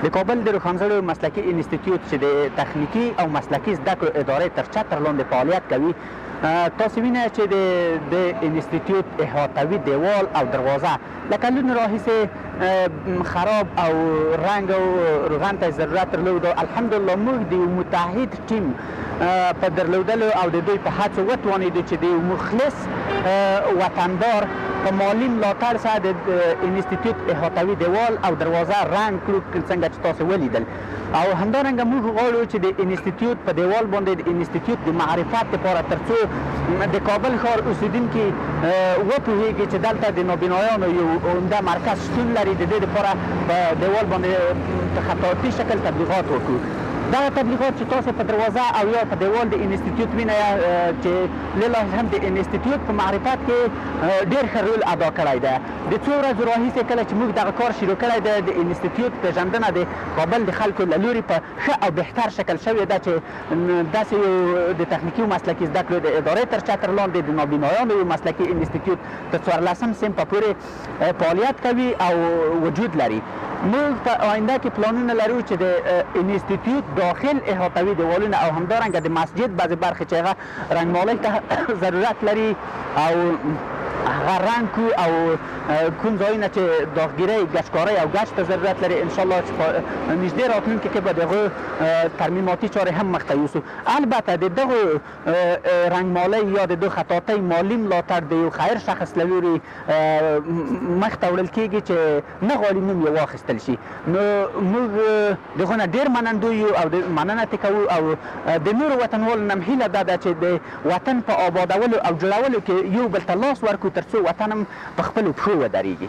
د کابل د روښانزړو مسلکي انستیتیوت چې د تخنیکي او مسلکي زده کړو ادارې تر چتر لاندې فعالیت کوي، تاسو وینئ چې د د انستیتیوت احاطوي دیوال او دروازه له کلونو راهیسې خراب او رنګ او روغن ته ضرورت درلود. الحمدلله موږ د یو متحد ټیم په درلودلو او د دوی په هڅو وتوانېدو چې د یو مخلص وطندار په مالي ملاتړ سره د انستیتیوت احاطوي دیوال او دروازه رنګ کړو، څنګه چې تاسو ولیدل. او همدارنګه موږ غواړو چې د انستیتیوت په دیوال باندې د انستیتیوت د معرفت لپاره، ترڅو د کابل ښار اوسیدونکي وپوهیږي چې دلته د نابینایانو یو عمده مرکز شتون لري، د دې لپاره په دیوال باندې په خطاطي شکل تبلیغات وکړو. دغه تبلیغات چې تاسو په دروازه او یا په دیوال د انستیتیوت وینئ، چې لله الحمد د انستیتیوت په معرفت کې ډیر ښه رول ادا کړی دی. د څو ورځو راهیسې کله چې موږ دغه کار شروع کړی دی، د انستیتیوت پېژندنه د کابل د خلکو له لوري په ښه او بهتر شکل شوې ده، چې داسې یو د تخنیکي او مسلکي زده کړو د ادارې تر چتر لاندې د نابینایانو یو مسلکي انستیتیوت تر 14 صنفه پورې فعالیت کوي او وجود لري. موږ په آینده کې پلانونه لرو چې د انستیتیوت داخل احاطوي دیوالونه او همدارنګه د مسجد بعضې برخې چې هغه رنګمالۍ ته ضرورت لري او هغه رنګ کو، او کوم ځایونه چې داغګیرۍ، ګچکارۍ او ګچ ته ضرورت لري، انشاءالله چې په نږدې راتلونکي کې به د هغو ترمیماتي چارې هم مخته یوسو. البته د دغو رنګمالۍ یا د دغو خطاطۍ مالي ملاتړ د یو خیر شخص له لوري مخته وړل کېږي چې نه غواړي نوم یې واخیستل شي. نو موږ د هغو نه ډېر منندوی یو او د مننه ترې کوو، او د نورو وطنوالو نه هم هیله دا ده چې د وطن په آبادولو او جوړولو کې یو بل ته لاس ورکړو، تر څو وطن هم په خپلو پښو ودرېږي.